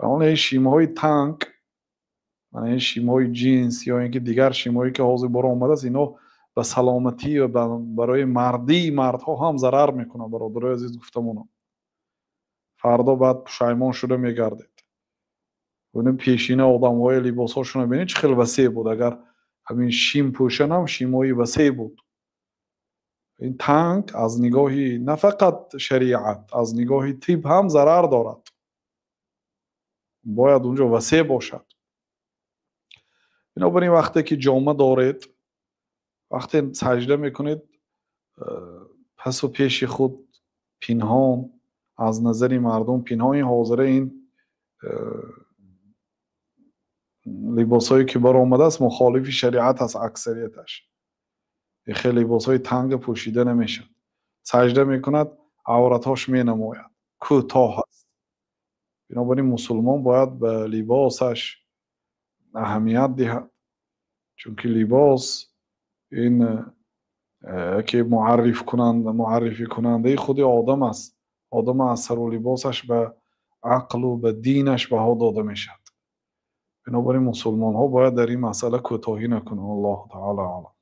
Он шимҳои танг, ин шимҳои ҷинс ё ин ки дигар шимҳое ки ҳозир бора омадааст, инҳо ба саломатӣ ва барои мардии мардҳо ҳам зарар мекунад. Бародарои азиз, гуфтамонам, фардо баъд пушаймон шуда мегардед. Бубинед, пешина одамҳои либосҳошонро бинед, чӣ хел васеъ буд. Агар ҳамин шим пӯшан ҳам, шимҳои васеъ буд. Ин танг аз нигоҳи на фақат шариат, аз нигоҳи тиб ҳам зарар дорад. Бояд унҷо васеъ бошад. Бинобар ин, вақте ки ҷома доред, вақте саҷда мекунед, пасу пеши худ пинҳон, аз назари мардум пинҳон. Ин ҳозира ин либосҳое ки баромадааст, мухолифи шариат аст аксарияташ. Хеле либосҳои танга пӯшида намешавад. Саҷда мекунад, авратҳош менамояд, кӯтоҳ аст. Бинобар ин мусулмон бояд ба либосаш аҳамият диҳад, чунки либос ин яке муаррификунандаи худи одам аст. Одам аз сару либосаш ба ақлу ба динаш баҳо дода мешавад. Бинобар ин мусулмонҳо бояд дар ин масъала кӯтоҳӣ накунанд. Аллоҳу таъоло аълам.